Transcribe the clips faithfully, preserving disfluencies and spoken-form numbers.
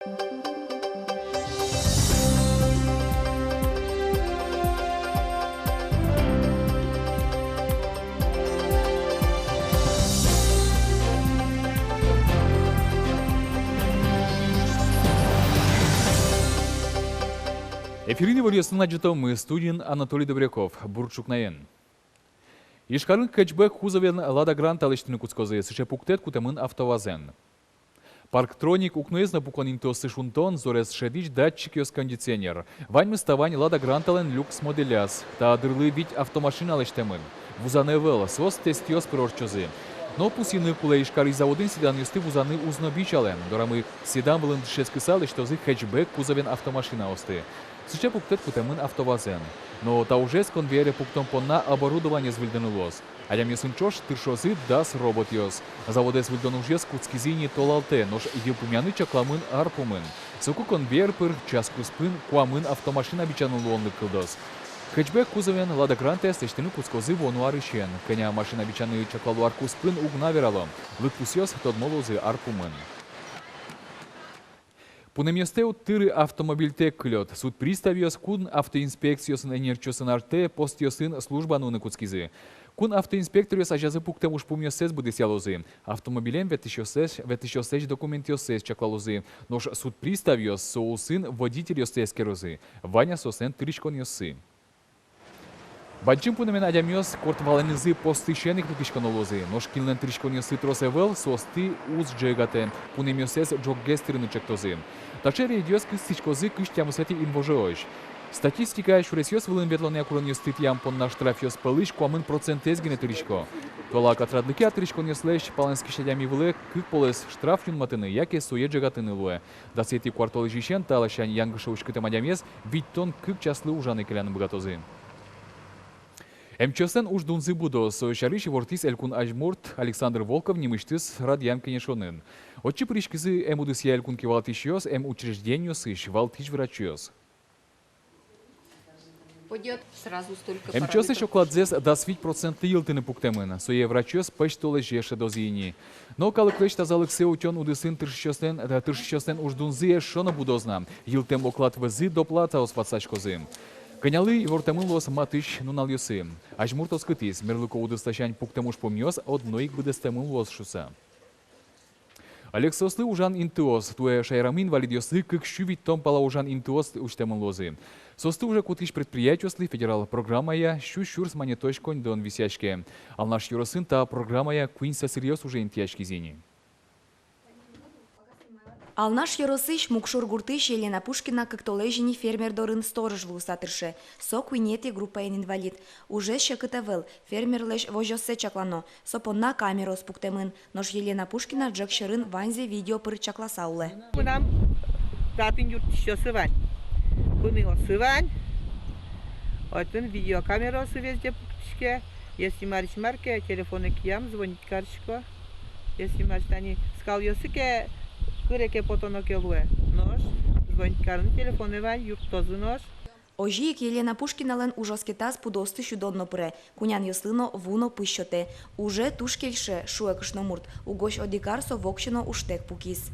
Эфирын иворъёсын ӝытомы, студиын Анатолий Добряков. Бур ӵукнаен. Ижкарын хэтчбек кузовен Лада Гранта лэсьтыны кутскозы, сыӵе пуктэт кутэмын АвтоВАЗэн. Парктроник, укноез но пукон интыосты шунтон, зорез шӧдӥсь датчикъёс, кондиционер. Ваньмыз та вань Лада Гранталэн люкс моделяз. Та дырлы вить автомашина лэсьтэмын. Вузаны ӧвӧл, соос тестъёс пыр ортчозы. Но пусйыны кулэ, Ижкарысь заводын седанъёсты вузаны уз но бичалэ. Дорамы седан вылын дышетскыса лэсьтозы хэтчбек кузовен автомашинаосты. Сыӵе пуктэт кутэмын АвтоВАЗэн. Но та ужез конвейере пуктон понна оборудованиез выльдыны луоз. Адямиосын ӵош тыршозы дас роботъёс. Заводэз выльдон ужъёс кутскизы ини толалтэ, нош йылпумъяны чакламын ар пумын. Соку конвейер пыр час куспын куамын автомашина бичаны луонлык кылдоз. Хэтчбек кузовен Лада Грантаез лэсьтыны кутскозы вуоно арысен. Кӧня машина бичаны чаклало ар куспын, уг на верало. Лыдпусъёс тодмо луозы ар пумын. Пунэмъёстэ уд тыры, автомобильтэк кылёд. Суд приставъёс кун автоинспекциосын, ӧнерчиосын артэ постъёсын служба нуыны кутскизы. Кун автоинспекторъёс азязы пуктэм ужпумъёссэс быдэсъялозы. Автомобилен ветлӥсьёслэсь, ветлӥсьёслэсь документъёссэс чаклалозы. Нош суд приставъёс со улсын водительёсты эскерозы. Вань-а соослэн тыриськонъёссы. Бадӟым пунэмен адямиос кортвалэнызы постысен ик лыкиськоно луозы. Нош кинлэн тыриськонъёссы трос ӧвӧл, соосты уз ӝегатэ, пунэмъёссэс ӝоггес тырыны ӵектозы. Таӵе рейдъёс кыстӥськозы кызь тямысэтӥ инвожоозь. Статистикая сюресъёс вылын ветлонъя куронъёсты тӥям понна штрафъёс пӧлысь куамын процентэз гинэ тырисько. Туала катрадлыкъя тыриськонъёслэсь палэнскись адями вылэ кык полэс штраф юнматыны яке сое ӝегатыны луэ. Дасэтӥ куартолэзьысен та ласянь янгыше уськытэм адямиез витьтон кык часлы ужаны келяны быгатозы. Эмчиослэн уждунзы будоз. Со сярысь ивортӥз элькун азьмурт Александр Волков нимысьтыз радъям кенешонын. Отчы пыриськизы эмудысъя элькун кивалтӥсьёс, эмучреждениосысь валтӥсь врачъёс. Эмчиослэсь окладзэс дас вить процентлы йылтыны пуктэмын. Сое врачъёс пӧсьтолэзе шӧдозы ини. Но калыклэсь тазалыксэ утён удысын тыршисьёслэн, э, тыршисьёслэн уждунзы эшшо но будоз на. Йылтэм оклад вӧзы доплатаос ватсаськозы. Кӧнялы ивортэмын луоз матысь нуналъёсы. Азьмурт оскытӥз, мерлыко удыс ласянь пуктэм ужпумъёс одно ик быдэстэмын луоз шуыса. Олексоослы ужан интыос. Туэ шаерамы инвалидъёслы кык сю витьтон пала ужан интыос усьтэмын луозы. Соосты уже кутӥсь предприятиослы федерал программая сю сюрс манетозь коньдон висъяське. Алнаш ёросын та программая куинь сӧсыръёс уже интыяськизы ини. Алнаш ёросысь Мукшур гуртысь Елена Пушкина кык толэзь ини фермер дорын сторож луыса тырше. Со куинетӥ группаен инвалид. Ужез секыт ӧвӧл, фермерлэсь возёссэ чаклано. Со понна камераос пуктэмын. Нош Елена Пушкина ӝӧк сьӧрын ваньзэ видео пыр чакласа улэ. Мынам татын юрттӥсьёсы вань, кунооссы вань. Отын видеокамераосы везде пуктӥське. Если марысь мар ке, телефонэ киям, звонить карисько. Если марысь тани скалъёсы ке, кыре ке потоно ке луэ, нош звонить карыны телефонэ вань, юрттозы нош. Озьы ик Елена Пушкиналэн уж оскетаз пудоосты сюдон но пыре, кунянъёслы но ву но пызь сётэ. Уже туж кельше, шуэ кышномурт, угось одӥг ар со воксё но ужтэк пукиз.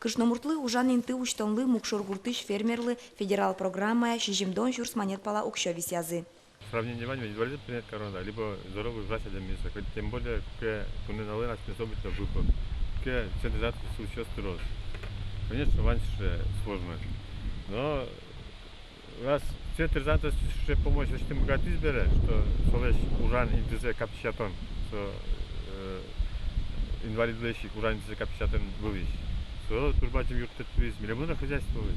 Кышномуртлы ужан инты усьтонлы Мукшур гуртысь фермерлы федерал программая сизьымдон сюрс манет пала уксё висъязы. Сравнение вань, инвалид принять кароно, да, либо здоровый врач адямиез, хоть тем более, куке туннэ нуналлы асьмеос ӧбитно выпад, куке центр занятости усьтӥсь трос. Конечно, вань сыӵе сложность. Но раз центр занятости сыӵе помощь усьтыны быгатӥз бере, что солэсь ужан интызэ капчиятон, со, э, инвалидлэсь ик ужан интызэ капчиятон вылысь, со туж бадӟым юрттэт луиз милемлы но, хозяйстволы.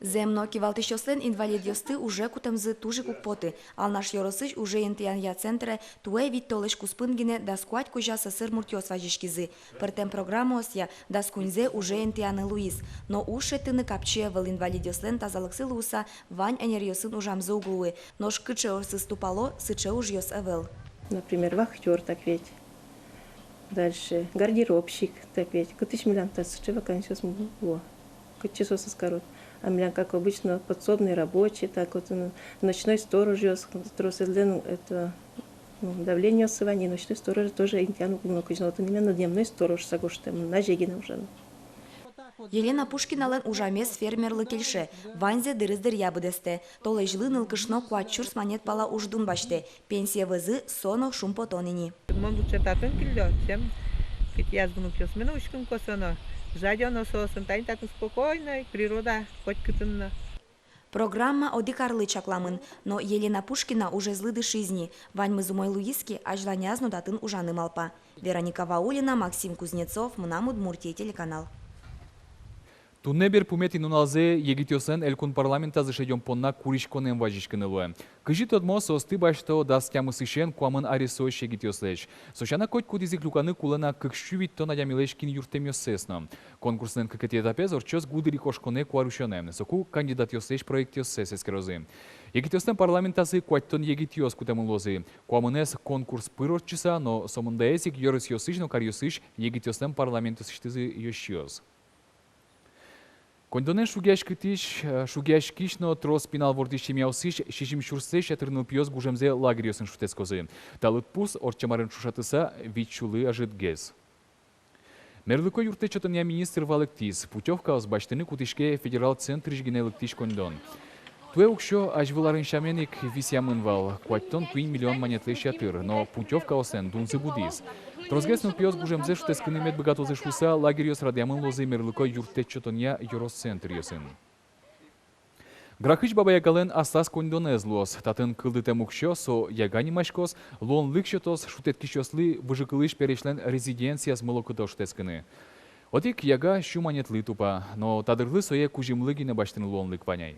Зэм но, кивалтӥсьёслэн инвалидъёсты уже кутэмзы туж ик уг поты. Алнаш ёросысь уже интыянъя центре туэ вить толэзь куспын гинэ дас куать кузя сӧсыр муртъёс вазиськизы. Пӧртэм программаосъя дас куиньзэ уже интыяны луиз. Но уж шедьтыны капчи ӧвӧл, инвалидъёслэн тазалыксы луыса вань ӧнеръёсын ужамзы уг луы. Нош кыӵе ӧрсыз тупало, сыӵе ужъёс ӧвӧл. Например, вахтёр, так ведь. Дальше гардеробщик, так ведь. Кытысь милям та сыӵе вакансиос м-, луо? Кытчы соосыз карод? А милям, как обычно, подсобный рабочий, так вот, м, ночной сторожъёс, тросэзлэн, это, Ну, давлениосы вань, но что сторож тоже интыян уг луы но кызьы но, отын именно дневной сторожса гожтэмын, мынам ӟеч гинэ ужаны. Елена Пушкиналэн ужамез фермерлы кельше, ваньзэ дырыз дыръя быдэстэ. Толэзьлы нылкышно куать сюрс манет пала уждун басьтэ, пенсие вӧзы со но шумпотон ини. Мон лучше татын кыллё, чем кытӥяз внукъёсме но учкыны косоно, жадёно соосын, тани татын спокойной природа, котькытын но. Программа одӥг арлы чакламын, но Елена Пушкина ужезлы дышиз ни, ваньмыз умой луиз ке, азьланяз но татын ужаны малпа. Вероника Ваулина, Максим Кузнецов, «Мынам Удмуртие» телеканал. Туннэ берпуметӥ нуналзэ егитъёслэн элькун парламентазы шедён понна куриськонэн вазиськыны луэ. Кызьы тодмо, соосты басьто дас тямысысен куамын аресозь егитъёслэсь. Со сяна, котькудӥз ик люканы кулэ на кык сю витьтон адямилэсь кин юрттэмъёссэс но. Конкурслэн кыкетӥ этапез ортчоз гудырикошконэ куарусёнэ. Соку кандидатъёслэсь проектъёссэс эскерозы. Егитъёслэн парламентазы куатьтон егитъёс кутэмын луозы. Куамынэз конкурс пыр ортчыса, но сомындаез ик ёросъёсысь но каръёсысь егитъёслэн парламентъёсысьтызы ёзчиос. Коньдонэн шугъяськытӥсь, э, шугъяськись но трос пинал вордӥсь семьяосысь сизьым сюрслэсь ятыр нылпиос гужемзэ лагерьёсын шутэтскозы. Та лыдпус ортчем арын ӵошатыса вить сюлы ӧжытгес. Мерлыко юрттэт сётонъя министр валэктӥз: путёвкаос басьтыны кутӥське федерал центрысь гинэ лыктӥсь коньдон. Туэ уксё азьвыл арын сямен ик висъямын вал, куатьтон куинь миллион манетлэсь ятыр, но путёвкаослэн дунзы будӥз. Тросгес нылпиос гужемзэ шутэтскыны мед быгатозы шуыса, лагерьёс радъямын луозы мерлыко юрттэт сётонъя ёрос центръёсын. Грахысь Баба Ягалэн аслаз коньдонэз луоз. Татын кылдытэм уксё, со яга нимаськоз, луонлык сётоз шутэтскисьёслы выжыкылысь пересьлэн резиденцияз мылокыдо шутэтскыны. Одӥг яга сю манетлы тупа, но та дырлы сое кузьымлы гинэ басьтыны луонлык вань ай.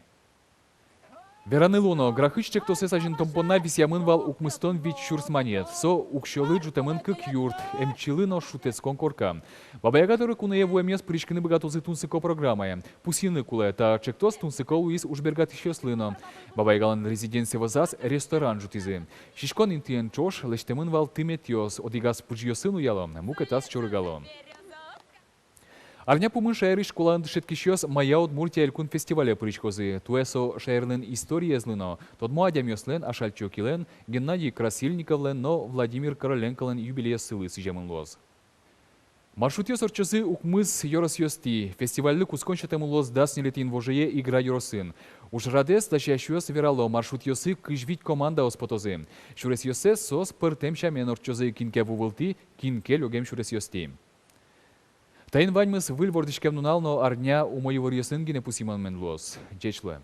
Вераны луоно, грахысь чектосэз азинтон понна висъямын вал укмыстон вить сюрс манет. Со уксёлы ӝутэмын кык юрт, эмчилы но шутэтскон корка. Баба Яга доры куное вуэмъёс пыриськыны быгатозы тунсыко программае. Пусйыны кулэ, та чектос тунсыко луиз уж бергатӥсьёслы но. Баба Ягалэн резиденцие вӧзаз ресторан ӝутӥзы. Сиськон интыен ӵош лэсьтэмын вал тыметъёс, одӥгаз пыжъёсын уяло, мукетаз чорыгало. Арня пумын шаерысь школаын дышетскисьёс «Моя Удмуртия» элькун фестивале пыриськозы. Туэ со шаерлэн историезлы но тодмо адямиослэн, Ашальчи Окилэн, Геннадий Красильниковлэн но Владимир Короленколэн юбилеессылы сӥземын луоз. Маршрутъёс ортчозы укмыс ёросъёстӥ. Фестивальлы кутскон сётэмын луоз дас ньылетӥ инвожое Игра ёросын. Ужрадэз дасясьёс верало, маршрутъёсы кызь вить командаос потозы. Сюресъёссэс соос пӧртэм сямен ортчозы: кин ке ву вылтӥ, кин ке лёгем сюресъёстӥ. Таин ваньмыз выль вордӥськем нунал но арня умой иворъёсын гинэ пусйымон мед луоз. Ӟеч луэ.